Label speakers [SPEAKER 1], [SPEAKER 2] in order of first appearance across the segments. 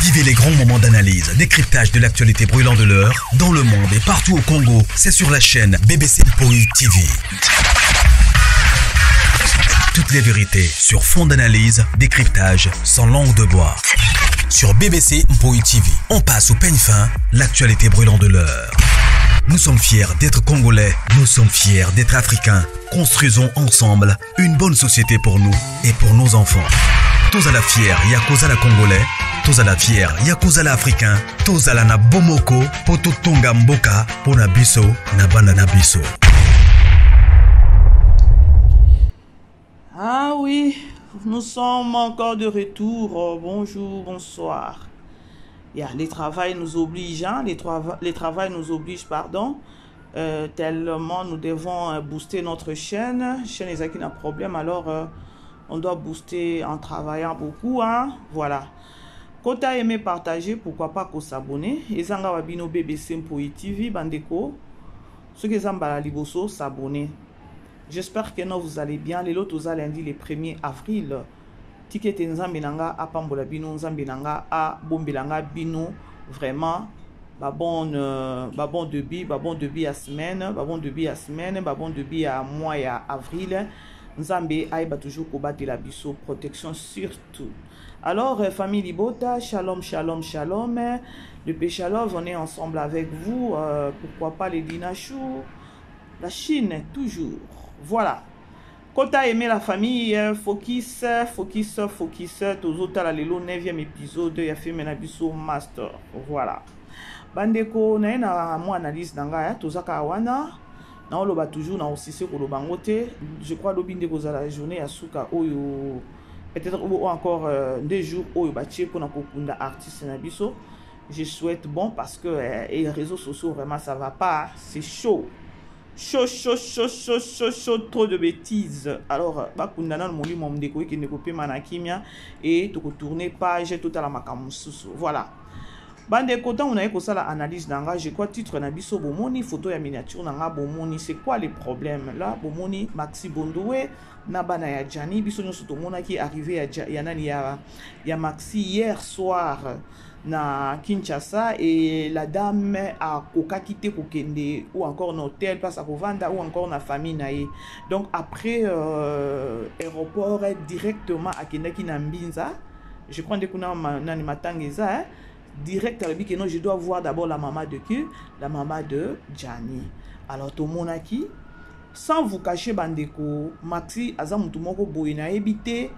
[SPEAKER 1] Vivez les grands moments d'analyse, décryptage de l'actualité brûlante de l'heure, dans le monde et partout au Congo. C'est sur la chaîne BBC Mpoi TV. Toutes les vérités sur fond d'analyse, décryptage, sans langue de bois. Sur BBC Mpoi TV, on passe au peigne fin l'actualité brûlante de l'heure. Nous sommes fiers d'être Congolais, nous sommes fiers d'être Africains. Construisons ensemble une bonne société pour nous et pour nos enfants. Tous à la fière, Yakuza la Congolais, tous à la fière, Yakuza la Africain, tous à la na Bomoko, Poto Tonga Mboka, Pona Biso, na Bana na Biso.
[SPEAKER 2] Ah oui, nous sommes encore de retour. Bonjour, bonsoir. Yeah, les travail nous oblige, hein? les, trava les travail nous oblige, pardon. Euh, tellement nous devons euh, booster notre chaîne. Chaîne ezalaki na problème, alors euh, on doit booster en travaillant beaucoup. Hein? Voilà. Kota aimer, partager, pourquoi pas ko s'abonner. Ezanga wa bino BBC Mpoyi TV, bandeko. Soki eza mbala liboso, s'abonner. J'espère que non, vous allez bien. Lelo toza lundi le 1er avril. Tika ete Nzambe na nga apambola bino, Nzambe na nga abombela nga bino vraiment ba bon euh, ba bon début, ba bon début ya semaine, ba bon début ya semaine, ba bon début ya mois ya avril. Nzambe ayeba toujours kobatela biso protection surtout. Alors euh, famille Libota, shalom shalom shalom. Le Péchalov, on est ensemble avec vous. Euh, pourquoi pas les Dinachou, la Chine toujours. Voilà. Kota aime la famille focus focus focus tozotala lelo 9e épisode ya film na biso master voilà bandeko naye na mwa analyse na ngai toza kaka wana naoloba toujours na osise koloba yango te je crois lobi nde kozala journée ya suka oyo peut-être ou encore euh, deux jours oyo batie mpona kokunda artiste na biso je souhaite bon parce que euh, les réseaux sociaux vraiment ça va pas c'est chaud chaud chaud chaud chaud chaud chaud trop de bêtises alors bakunda nanu molimo ya ndeko ekende kopema na kimia e tokotourne page totala makambo mosusu voilà bandeko ntango naye kosala analyse na nga je crois titre na biso bomoni photo ya miniature na nga bomoni c'est quoi le problème là bomoni maxi bondowe na bana ya jani biso nyonso tomonaki arrivé ya, ya nani ya, ya maxi hier soir na Kinshasa et la dame akokaki te kokende ou encore na hôtel place akovanda ou encore na famille na ye donc après euh, aéroport directement akendaki na Mbinza je crois nde kuna nani matanga eza hein? direct alobi ke non je dois voir d'abord la maman de qui la maman de Gianni alors tomonaki sans vous cacher bandeko maxi aza motu moko boye nayebi te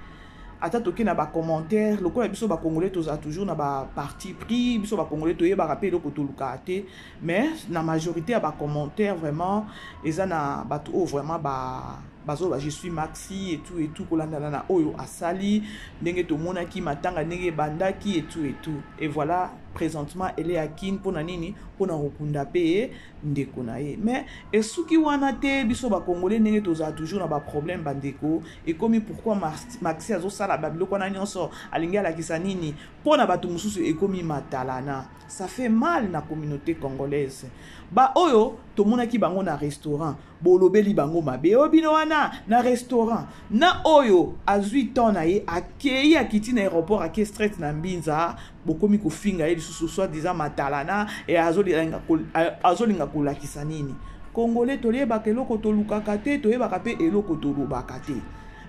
[SPEAKER 2] ata toke na ba commentaire lokola biso ba congolais tozala toujours na ba parti pris biso ba congolais toyebaka mpe eloko tolukaka te mais na majorité ya ba commentaire vraiment eza na bato oyo vraiment ba bazoloba je suis maxi et tout et tout kolandana na oyo asali ndenge tomonaki matanga ndenge ebandaki et tout et tout et voilà présentement elle est à kin mpona nini mpona kokunda mpe ndeko na ye mais esuki wana te biso bakongole ndenge tozala toujours na baproblème bandeko ekomi pourquoi maxi azosala babiloko wana nyonso alingi alakisa nini mpo na bato mosusu ekomi matalana ça fait mal na communauté congolaise baoyo tomonaki bango na restaurant bolobeli bango mabe oyo bino wana na restaurant na oyo azwi temps na ye akei akiti na aéroport ake straight na mbinza bokomi kofinga ye lisusu soit disant matalana e azolinga kolakisa nini congolais toyebaka eloko tolukaka te toyebaka mpe eloko tolobaka te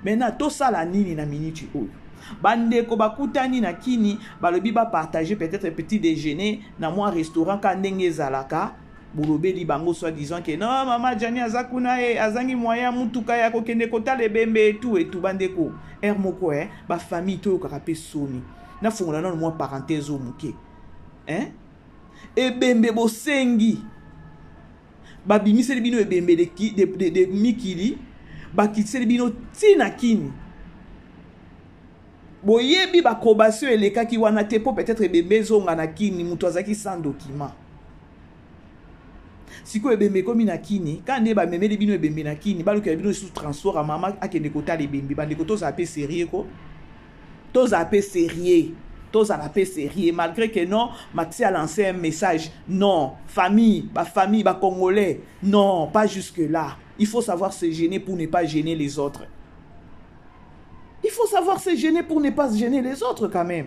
[SPEAKER 2] maintenant tosala nini na miniti oyo bandeko bakutani na kini balobi bapartage peut-être petit déjeuner na mwa restaurant ka ndenge ezalaka bolobeli bango soit disant ke non mama jani aza kuna ye azangi moyen ya mutuka ya kokende kotala ebembe etu etu bandeko heure moko e bafamille toyokaka mpe soni nafongola nano mwa parenthèse oyo moke hein? ebembe bosengi babimiseli bino ebembe de, de, de, de mikili bakitiseli bino ntina kini boyebi baprobation elekaki wana te mpo peut-être ebembe ezonga na kini moto azalaki sans document sikoyo ebembe ekomi na kini kaka nde bamemeli bino ebembe na kini balukela bino lisusu transport ya mama akende kotala ebembe bandeko tozala mpe serie ko tozala mpe serie tozala mpe serie malgré que non maxi a lancé un message non famille bafamille bacongolais non pas jusque là il faut savoir se gêner pour ne pas gêner les autres il faut savoir se gêner pour ne pas gêner les autres quand même.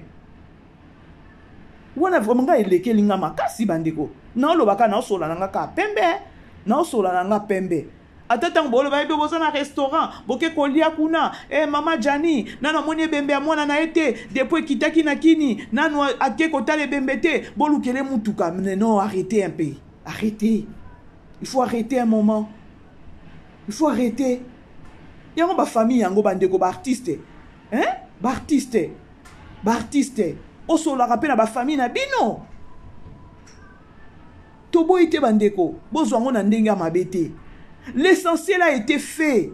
[SPEAKER 2] Wana vraiment ngai elekeli nga makasi bandeko. Naoloba kaka naosola na nga kaka pembe, naosola na nga pembe. Ata ntango boloba ebe boza na restaurant boke kolia kuna eh, mama Jani nanu amoni ebembe ya mwana na ye te depuis ekitaki na kini nanu ake kotala ebembe te bolukele mutuka. Mais non, arrêtez un peu, arrêtez, il faut arrêter un moment, il faut arrêter. Yango ba famille yango bandeko ba artiste, hein, ba artiste, ba artiste osolaka pe na ba famille na bino. Toboyi te bandeko, bozwa yango na ndenge ya mabe te. L'essentiel a été fait.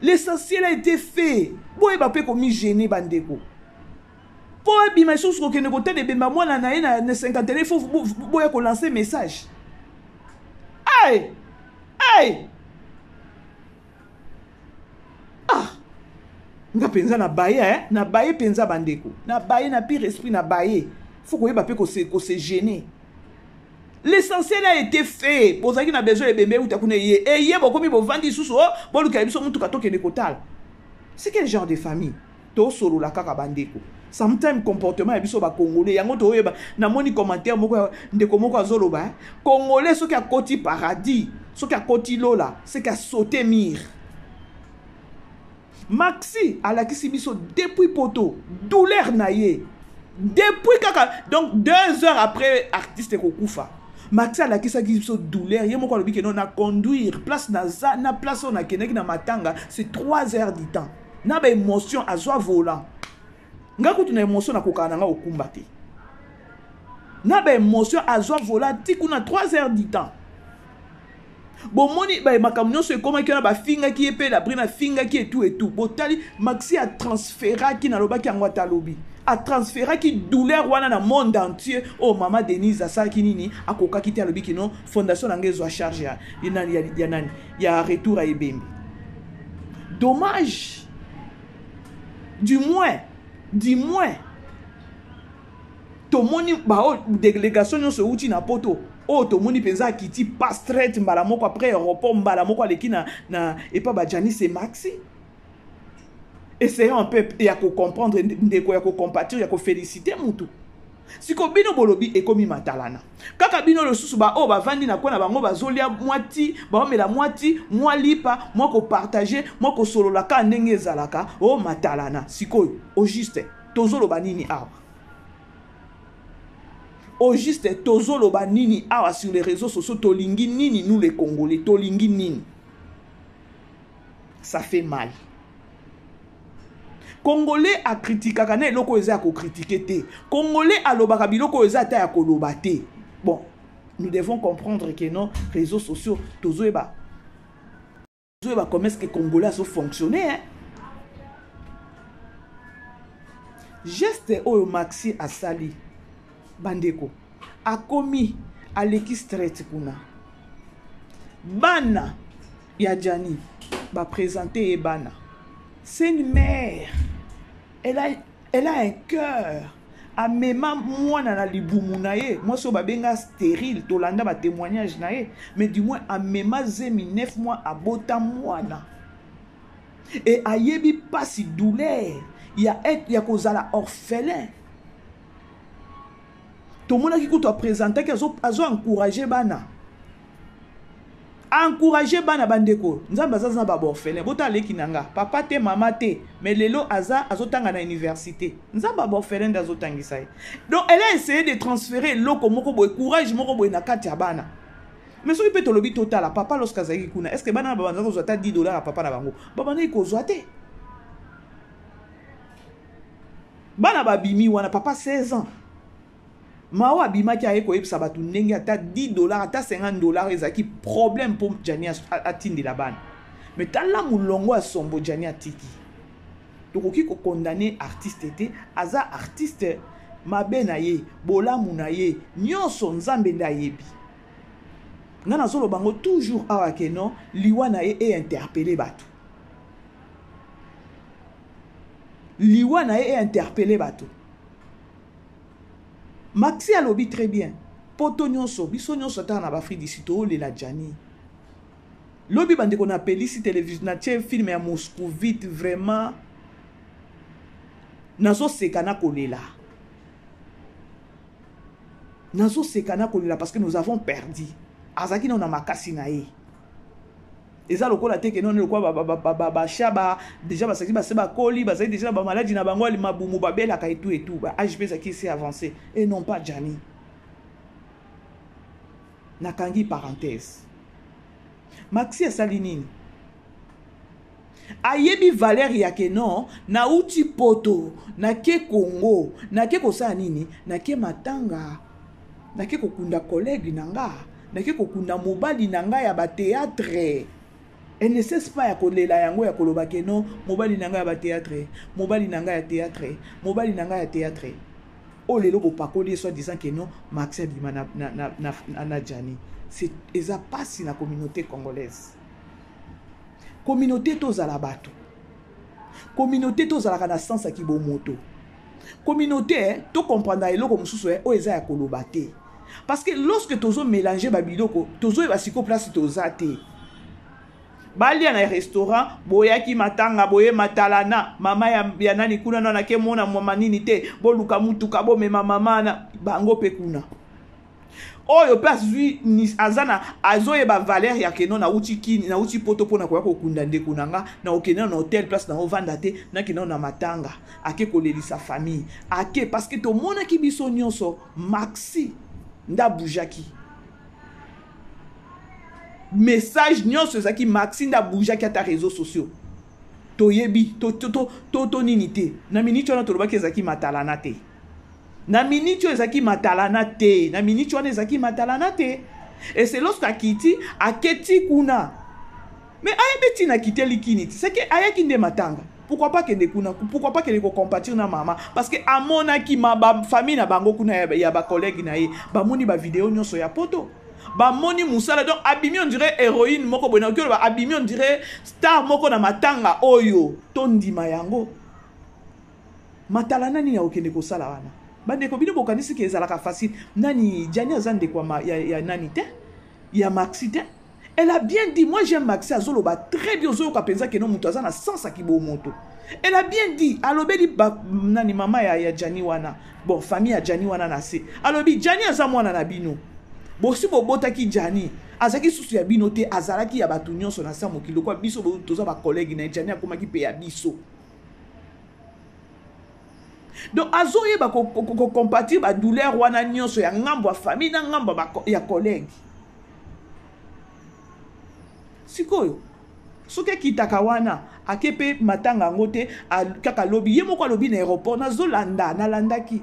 [SPEAKER 2] L'essentiel a été fait. Boyeba pe komi gêner bandeko. Po ebima lisusu kokende kotala ebemba mwana na ye na cinquantenaire, il faut boya ko lancer message. Aïe! Aïe! Ah! Nga penza na baye, hein? Na baye penza bandeko. Na baye na pire esprit na baye. Faut koyeba pe ko se gêner. L'essentiel a été fait. Bozalaki na besoin ebembe euta kuna eye. Eye bokomi bovandi lisusu, oh, bolukela biso mutuka tokende kotala. C'est quel genre de famille? Tosolola kaka bandeko. Sometimes comportement ya biso ba Congolais yango toyeba. Namoni commentaire moko ya ndeko moko azoloba, hein? Congolais soki akoti paradis, soki akoti lola, c'est qu'a sauté mur. Maxi alakisi biso depuis poto douleur na ye. Depuis kaka donc 2 heures après artiste kokufa. Maxi alakisaki biso douleur ye moko alobi ke non na conduire place na za na place oyo nakendaki na matanga c'est 3 heures du temps. Na ba émotion azwa volant. Nga kutu na émotion nakokaka na nga kokumba te. Na ba émotion azwa volant ti kuna 3 heures du temps. Bomoni ba makambo nyonso ekomaki wana, bafingaki ye mpe Labrine afingaki et tout et tout. Botali Maxi a transféraki, nalobaki yango ata lobi, a transféraki douleur wana na monde entier. Oh mama Denise asalaki nini, akokaki te, alobi kino fondation na ngai ezwa charge ya, ya nani, ya, ya nani, ya retour ya ebembe. Dommage. Du moins, du moins tomoni ba oyo délégation nyonso euti na poto oyo tomoni mpenza akiti pas straight mbala moko après aéroport mbala moko aleki na epa ba Janice et Maxi. Essayons un peu ya ko comprendre ndeko, ya ko compatir, ya ko féliciter mutu. Siko bino bolobi ekomi matalana. Kaka bino lisusu ba oyo bavandi na kona bango bazolia mwa ti, baomela mwa ti, mwa lipa, mwa ko partager, mwa kosolola kaka ndenge ezalaka, o matalana. Sikoyo au juste tozoloba nini awa? Au juste tozoloba nini awa sur les réseaux sociaux? Tolingi nini nous les Congolais? Tolingi nini? Ça fait mal. Congolais a critiquaka na eloko oyo eza ya ko critiquer te. Congolais alobaka biloko oyo eza ata ya koloba te. Bon, nous devons comprendre que nos réseaux sociaux tozoyeba. Tozoyeba comment est-ce que Congolais azo fonctionner, hein? Geste oyo Maxi asali bandeko, akomi aleki straight kuna. Bana ya Gianni ba présenter ye bana. C'est une mère. Elle a un cœur. Amema mwana na libumu na ye. Mwasi oyo babenga stérile, tolanda ba témoignage na ye. Mais du moins amema zemi 9 mois abota mwana. Et ayebi pasi douleur ya être ya kozala orphelin. Tomonaki kutu a présentaki azo encourager bana. Encourager bana bandeko. Nzambe aza na ba orphelin. Bota leki nanga, papa te, mama te, mais lelo aza azotanga na université. Nzambe ba orphelin nde azotangisa ye. Donc elle a essayé de transférer eloko moko boye, courage moko boye na kati ya bana. Mais soki pe tolobi totala papa lorsque azalaki kuna, est-ce que bana ba banza kozwa ata dix dollars ya papa na bango? Ba bandaki kozwa te. Bana babimi wana papa 16 ans. Mao abimaki aye koyebisa bato ndenge ata dix dollars, ata cinquante dollars ezalaki problème po Gianni atindela bana. Mais tala mulongo ya sombo Gianni atiki. Tokoki ko condamner artiste te, aza artiste mabe na ye, bolamu na ye, nyonso Nzambe nde ayebi. Nga nazoloba ngo toujours awa ke non, liwa na ye e interpeller bato. Liwa na ye e interpeller bato. Maxi alobi très bien. Poto nyonso, biso nyonso ata na ba Afrique du Sud, tolela Gianni. Lobi bandeko na pelisi télévision, na tie film ya Moscovite, vraiment nazoseka na kolela. Nazoseka na kolela parce que nous avons perdu. Azalaki nano na makasi na ye. Eza lokola te ke noni lokola basha ba déjà basaki base bakoli, bazali déjà na bamaladi na bango ya mabumu, babelaka etu etu, ba age mpe ezalaki esi avancé et non pas Gianni. Nakangi parenthèse. Maxi asali nini? Ayebi valeur ya ke non, nauti poto, nake Congo, nake kosala nini? Nake matanga, nake kokunda collègue na nga, nake kokunda mobali na nga ya ba théâtre. Elle ne cesse pas ya kolela yango, ya koloba ke non, mobali na nga ya ba théâtre, mobali na nga ya théâtre, mobali na nga ya théâtre. Oyo lelo bopakoli ye soit disant ke non, Maxi abima na Gianni. C'est eza pasi na communauté congolaise. Communauté tozala bato. Communauté tozalaka na sens ya kibomoto. Communauté, to comprendre eloko mosusu, oyo eza ya koloba te. Parce que lorsque tozo mélanger ba biloko, tozo yeba siko place toza te. Balia na restaurant, boyaki matanga, boye matalana, mama ya nani kuna na nake mona mama nini te, boluka mutuka, bomema mama na bango pe kuna. Oyo pe azwi ni, aza na, azoyeba valeur ya keno na uti kini, na uti poto pona koya kokunda ndeko na nga, na okende na hôtel place na ovanda te, na kende na matanga, ake kolelisa famille, ake parce que tomonaki biso nyonso Maxi nda bougeaki. Message nyonso ezalaki Maxi nda bougeaki ata réseaux sociaux. Toyebi, to, to, to, to, to nini te. Na minute wana tolobaki ezalaki matalana te. Na minute oyo ezalaki matalana te. Na minute wana ezalaki matalana te. Et c'est lorsque akiti, aketi kuna. Mais ayebi ntina akiteli kini ti. C'est que ayaki nde matanga. Pourquoi pas kende kuna? Pourquoi pas kende ko compatir na mama? Parce que amonaki ma ba famille na bango kuna ya ba collègue na ye. Bamoni ba vidéo nyonso ya poto. Bamoni musala, donc abimi on dirait héroïne moko boye na okolo, abimi on dirait star moko na matanga oyo. Tondima yango. Matala nani ya okende kosala wana? Bandeko bino bokanisi ke ezalaka facile. Nani Gianni aza ndeko ya nani te? Ya Maxi te? Elle a bien dit, moi j'aime Maxi, azoloba très bien, ozoyoka penza ke no mutu aza na sens ya kibomoto. Elle a bien dit, alobeli ba, nani mama ya Gianni wana. Bon, famille ya Gianni wana na se. Alobi Gianni aza mwana na bino. Bosi bobotaki Gianni, azalaki susu ya bino te, azalaki ya bato nyonso na se ya mokili. Lokwa biso toza ba collègue na ye, Gianni akomaki pe ya biso. Donc azoyeba ko compatir ba douleur wana nyonso ya ngambo ya famille na ngambo ya collègue. Sikoyo soki akitaka wana ake pe matanga yango te, kaka lobi ye moko alobi na aéroport, nazolanda, nalandaki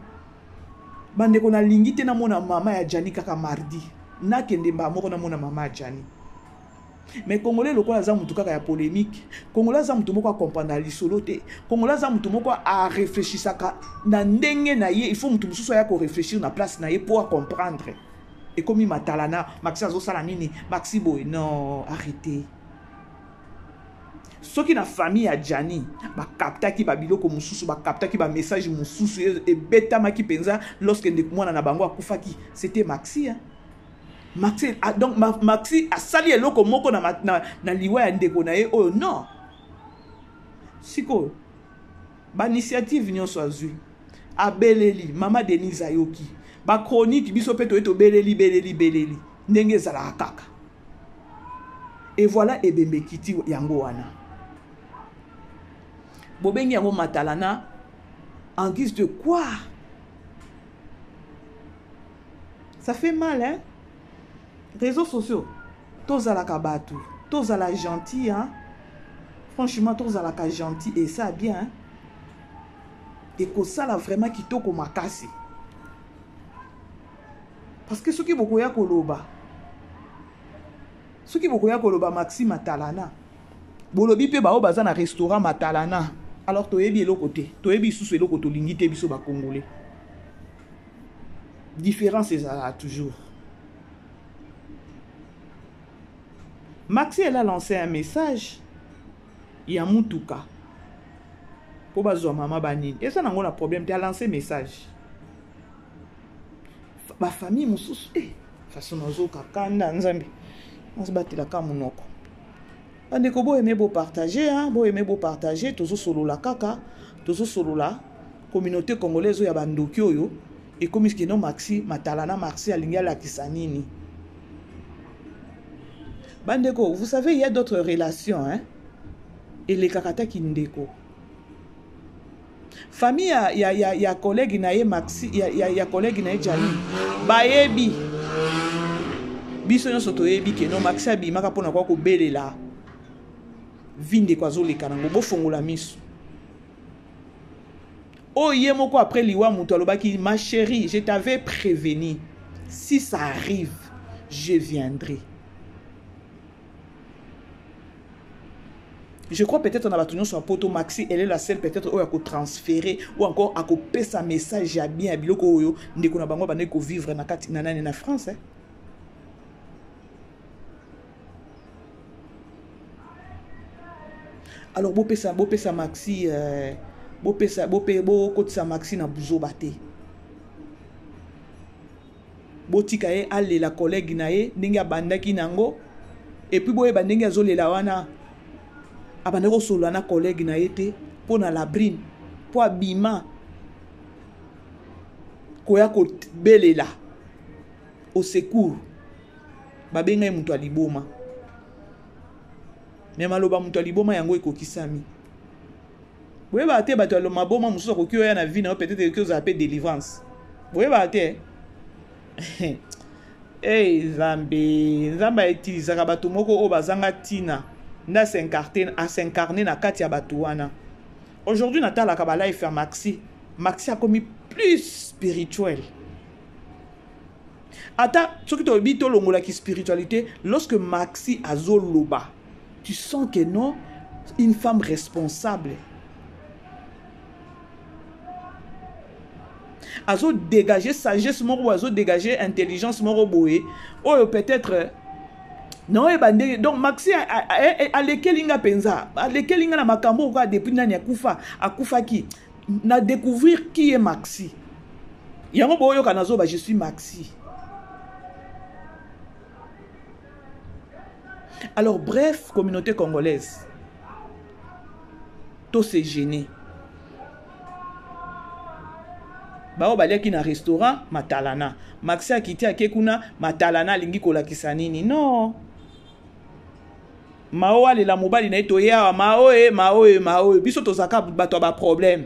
[SPEAKER 2] bandeko, nalingi te namona mama ya Gianni kaka mardi, nakende mbala moko namona mama ya Gianni. Mais Congolais lokola aza mutu kaka ya polémique, Congolais aza mutu moko a comprendre lisolo te, Congolais aza mutu moko a réfléchissaka na ndenge na ye, il faut mutu mosusu aya ko réfléchir na place na ye pour a comprendre. Ekomi matalana, Maxi azosala nini, Maxi boye, non, arrêtez. Soki na famille ya Gianni bakaptaki ba biloko mosusu, bakaptaki ba message mosusu ebetamaki penza lorsque ndeko mwana na bango akufaki, c'était Maxi, hein. Maxi, ah, donc, Maxi asali eloko moko na liwa ya ndeko na ye oyo, non. Sikoyo ba initiative nyonso azwi, abeleli mama Denise ayoki, ba chronique biso pe toye tobeleli, beleli, beleli ndenge ezalaka kaka. Et voilà ebembe kiti yango wana. Bobengi yango matalana en guise de quoi? Ça fait mal, hein? Réseaux sociaux, tozalaka batu, tozala gentil, hein? Franchement, tozalaka gentil et ça bien, hein? Et kosala vraiment kitoko makasi. Parce que soki bokoya koloba, soki bokoya koloba Maxi Matalana, bolobi pe bao baza na restaurant Matalana, alors toyebi eloko te, toyebi lisusu eloko tolingi te biso ba Congolais. Différence ezalaka toujours. Maxi, elle a lancé un message ya mutuka po bazwa mama banini. Eza nango na problème te, a lancé message. Ba famille mosusu, façon nazoka kanda Nzambe. Nazobatela monoko. Bandeko, bo aimer, bo partager, hein, bo aimer, bo partager, tozo solola kaka, tozo solola communauté congolaise ya bandoki oyo. Ekomi kino Maxi Matalana, Maxi alingi alakisa nini? Bandeko, vous savez, il y a d'autres relations, hein? Elekaka ata kindeko. Famille ya collègue na ye Maxi, ya collègue na ye Djani, bayebi. Biso nyonso toyebi ke no Maxi abimaka mpona kwa kobelela vi ndeko azoleka nango, bofongola miso. Oyo ye moko après liwa moto alobaki, ma chérie, je t'avais prévenu, si ça arrive, je viendrai. Je crois peut-être na bato nyonso ya poto, Maxi, elle est la seule peut-être oyo akotransférer ou encore akopesa message ya bien ya biloko oyo ndeko na bango bandeki kovivre na kati na nani na France, eh? Alors bopesa Maxi, bopesa, bope, bokotisa Maxi na buzoba te. Botika ye alela collègue na ye ndenge abandaki nango, et puis boyeba ndenge azolela wana abandaki kosolola na collègue na ye te mpo na Labrine, mpo abima koya kobelela au secours, babenga ye moto ya liboma. Me maloba moto ya liboma yango ekokisami. Boyebaka te bato ya maboma mosusu akoki oya na vie na yo, peut-être ekoki ozala mpe délivrance. Boyebaka te. Hey, Nzambe, Nzambe autilisaka bato moko oyo bazanga ntina nde asincarne na kati ya bato wana. Aujourd'hui natalaka ba life ya Maxi. Maxi akomi plus spirituel. Ata soki toyebi tolongolaki spiritualité, lorsque Maxi azoloba, tu sens que non, une femme responsable. Azo dégager sagesse moko boye, azo dégager intelligence moko boye, oyo peut-être naoyeba ndenge. Donc Maxi alekeli nga mpenza, alekeli nga na makambo oyo kaka depuis nani akufa, akufaki na découvrir qui est Maxi. Yango boyoka nazoba, je suis Maxi. Alors bref, communauté congolaise, to se gêner. Bao baliaki na restaurant Matalana. Maxi akiti ake kuna Matalana alingi kolakisa nini? Non. Mao alela mobali na ye toye awa, mao e, mao e, mao e. Biso tozalaka bato ya ba problème.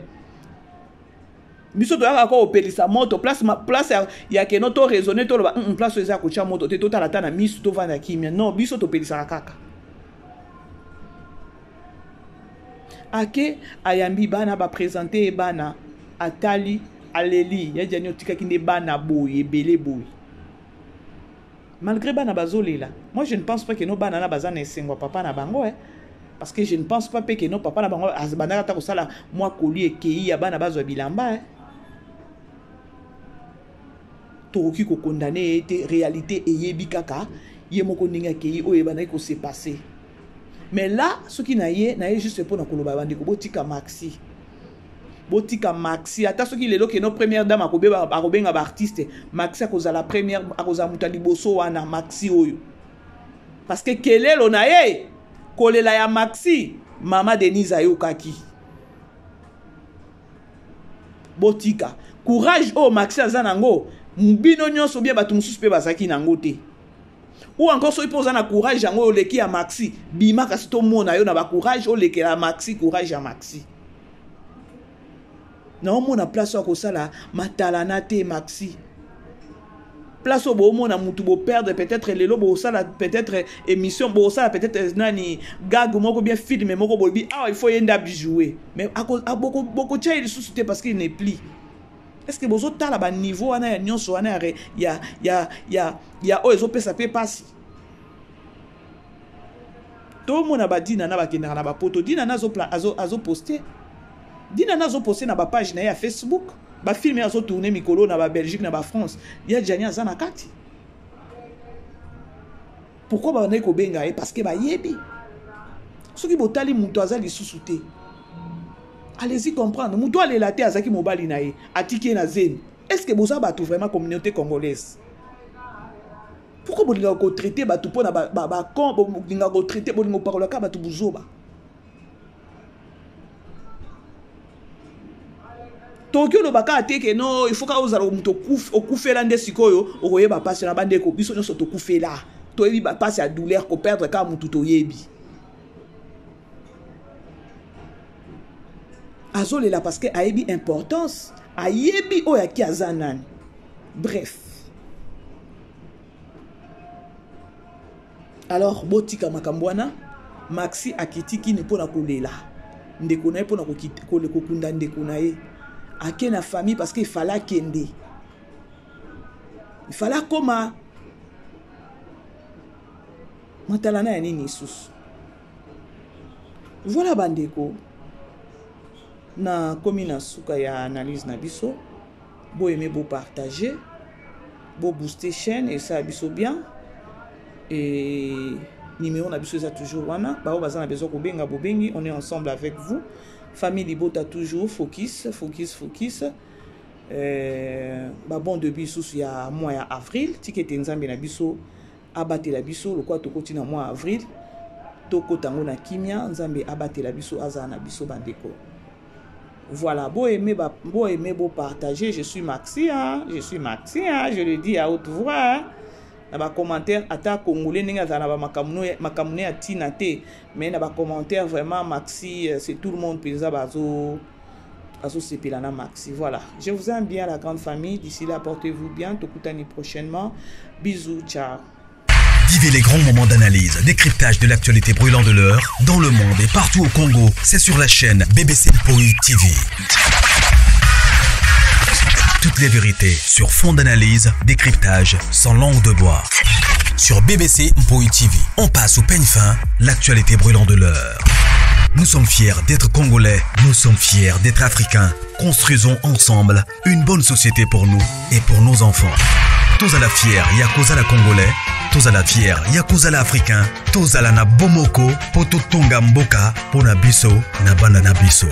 [SPEAKER 2] Biso toyaka ko opelisa moto, place ma, place ya keno to raisonner to loba, place oyo eza ya kotia moto te, totala ata na misu, tovanda kimia. Non, biso topelisaka kaka. Ake ayambi bana, ba présenter ye bana, atali, aleli, ya Djani otikaki nde bana boye, ebele boye. Malgré bana bazolela, moi je ne pense pas que no bana na baza na esengo ya papa na bango, eh. Parce que je ne pense pas pe que no papa na bango bandaka ata kosala mwa colis ekei ya bana bazwa bilamba, eh. Tokoki kokondane ye te, réalité eyebi kaka ye moko ndenge akei oyo ebandaki ko se passer. Mais là, soki na ye, na ye juste mpo na koloba bandeko botika Maxi. Botika Maxi, ata soki lelo keno première dame akobeba, akobenga ba artiste, Maxi akozala première, akozala moto ya liboso wana Maxi oyo. Parce que kelelo na ye, kolela ya Maxi, mama Denise ayokaki. Botika courage oyo Maxi aza nango, bino nyonso bien bato mosusu pe bazalaki nango te. Ou encore soki mpo oza na courage yango oleki ya Maxi, bima kasi tomona yo na ba courage olekela Maxi, courage ya Maxi. Naomona place oyo akosala matalana te Maxi. Place oyo boomona mutu bo perdre peut-être lelo bosala peut-être émission, bosala peut-être nani gag moko bien film moko bolobi ah il faut yenda bijouer. Mais bokotia ye lisusu te parce qu'il n'est plus. Est-ce que bozotala ba niveau wana ya nyonso wana ya oyo ezopesa pe pasi? Tomona ba Dina na bakendaka na ba poto. Dina na azo poster. Dina na azo poster na ba page na ye ya Facebook. Ba film ye azo tourner mikolo na ba Belgique na ba France. Ya Djani aza na kati. Pourquoi ba bandaki kobenga ye? Parce que ba yebi. Soki botali mutu aza lisusu te. Allez-y comprendre. Mutu alela te azaki mobali na ye. Atiki ye na zemi. Est-ce que boza bato vraiment communauté congolaise? Pourquoi bolinga ko traiter bato pona ba con, bolinga ko traiter, bolinga ko parola ka bato buzoba? Tokoki oloba kaka te ke no, il faut kaka ozala moto okufela nde sikoyo okoyeba mpasi na bandeko. Biso nyonso tokufela, toyebi bapasi ya douleur, koperdre kaka motu toyebi. Azolela parce que ayebi importance, ayebi oyo aki aza nani. Bref, alors botika makambo wana. Maxi akiti kini mpona kolela ndeko na ye, mpona kokunda ndeko na ye. Ake na famille parce que ifale akende, ifale akoma matalana ya nini lisusu. Voilà bandeko, nakomi na suka ya analyse na biso. Boaime, bopartage, bobooste chaîne, esala biso bien. Et numéro na biso eza toujours wana, bao baza na besoin kobenga, bobengi. On est ensemble avec vous, famille libota, toujours focus, focus, focus. Babon début lisusu ya mois ya avril. Tika ete Nzambe na biso abatela biso lokola tokoti na mois avril, tokota yango na kimia. Nzambe abatela biso, azala na biso bandeko. Voilà, bo aimer, bo aimer, bo partager. Je suis Maxi, hein? Je suis Maxi, hein? Je le dis à haute voix, hein? Na bacommentaire, ata congolais ndenge azala na bamakambo ne ya ntina te, mais na bacommentaire vraiment Maxi, c'est tout le monde mpenza bazo azosepela na Maxi. Voilà, je vous aime bien, la grande famille. D'ici là, portez-vous bien. Tokutani prochainement. Bisous, ciao.
[SPEAKER 1] Vivez les grands moments d'analyse, décryptage de l'actualité brûlante de l'heure, dans le monde et partout au Congo. C'est sur la chaîne BBC Mpoi TV. Toutes les vérités sur fond d'analyse, décryptage, sans langue de bois. Sur BBC Mpoi TV, on passe au peigne fin l'actualité brûlante de l'heure. Nous sommes fiers d'être Congolais, nous sommes fiers d'être Africains. Construisons ensemble une bonne société pour nous et pour nos enfants. Tozala fier ya kozala Congolais, tozala fier ya kozala Africain, tozala na bomoko po totonga mboka pona biso na bana na biso.